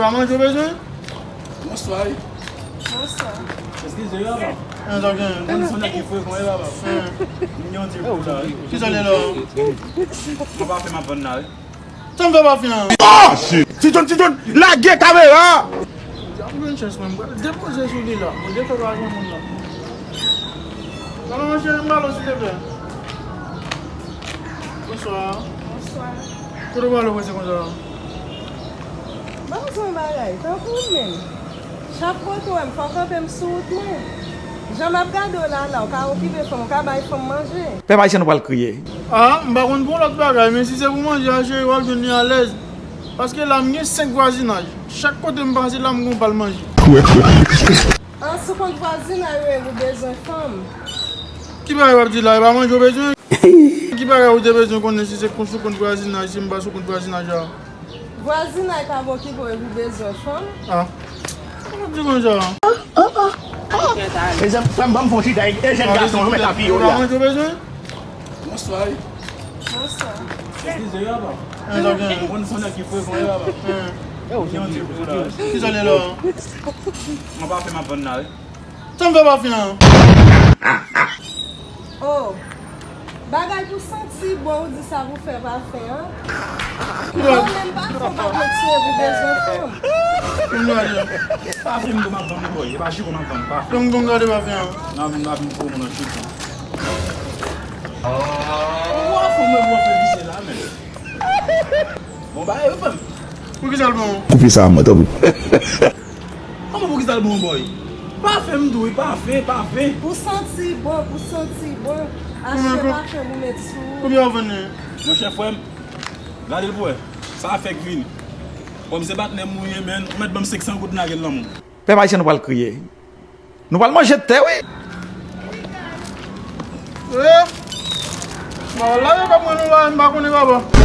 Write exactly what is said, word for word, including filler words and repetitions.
Pa manje w bezwen? Bonswa, wi. Bonswa. Eskize, wi, papa. An, sa gen. Mwen sonn ki frekan, wi, papa. Mwen gen yon ti kou la, wi. Ki sa l ye la? Mwen pa fè m ap vann la, wi. Sa m fè pa fin an? Ti John, Ti John, lage kamera! Ap jwenn chans, mwen, m pral depoze sou li la. Mwen defann pa gen moun la. Maman, mwen cheri, m pale w, silteplè. Bonswa. Bonswa. Kote w pale w prese konsa? Ban m di w yon bagay, tankou w menm. Chak kote w wè m, fò w kanpe m sou wout mwen. Jan m ap gade w la, la, w ka okipe fanm, w ka bay fanm manje. Pèp ayisyen, nou pral kriye. A, m pa konn pou lòt bagay, men si se pou manje a, cheri, w ap jwenn li alèz. Paske la, m gen senk vwazinaj. Chak kote m pase, la, m gon bal manje. An, sou kont vwazinaj ou ye, ou bezwen fanm. Ki bagay w ap di la? E pa manje w bezwen? Ki bagay ou te bezwen konnen si se kon-, sou kont vwazinaj, si m pa sou kont vwazinaj la? Vwazinay pa okipe w epi w bezwen fanm. A. Sa w ap di konsa? Mezanmi, frè m, ban m fon chita, e jèn gason, yo mèt ap viye w la. Manje w bezwen? Bonswa, wi. Bonswa. Eskize, wi, papa. Mwen sonn ki frekan, wi, papa. Ki sa l ye la? Mwen pa fè m ap vann la, wi. Sa m fè pa fin an? Oh, bagay pou santi bon, ou di sa pou fè pa fè an. Mwen menm pa fè, pa kontinye pou bezwen fanm. Kounye a, pa fè m tou m ap vann, boy. E pa jiko m ap vann, pa fè. Fè m bon gade pa fin an. N ap, n ap vin pou moun nan chita. Ou wè fè m, ou wè fè misye la, men. Bon, ba, e fè m. Pou ki sa l bon? Koupe sa, mwen, tanpri. Kòman pou ki sa l bon, boy? Pa fè m tou, wi, pa fè, pa fè. Pou santi bon, pou santi bon. Achte pafen pou met sou ou. Konbyen w vann li? Monchè, frè m, gade l pou wè. Sa fèk vini. Kòm se patnè m ou ye, men, ou mèt ban m senk san goud lage l nan men w. Pèp ayisyen, nou pral kriye. Nou pral manje tè, wi. Eh! Bon, la, yo pa pran nou la, m pa konnen, papa.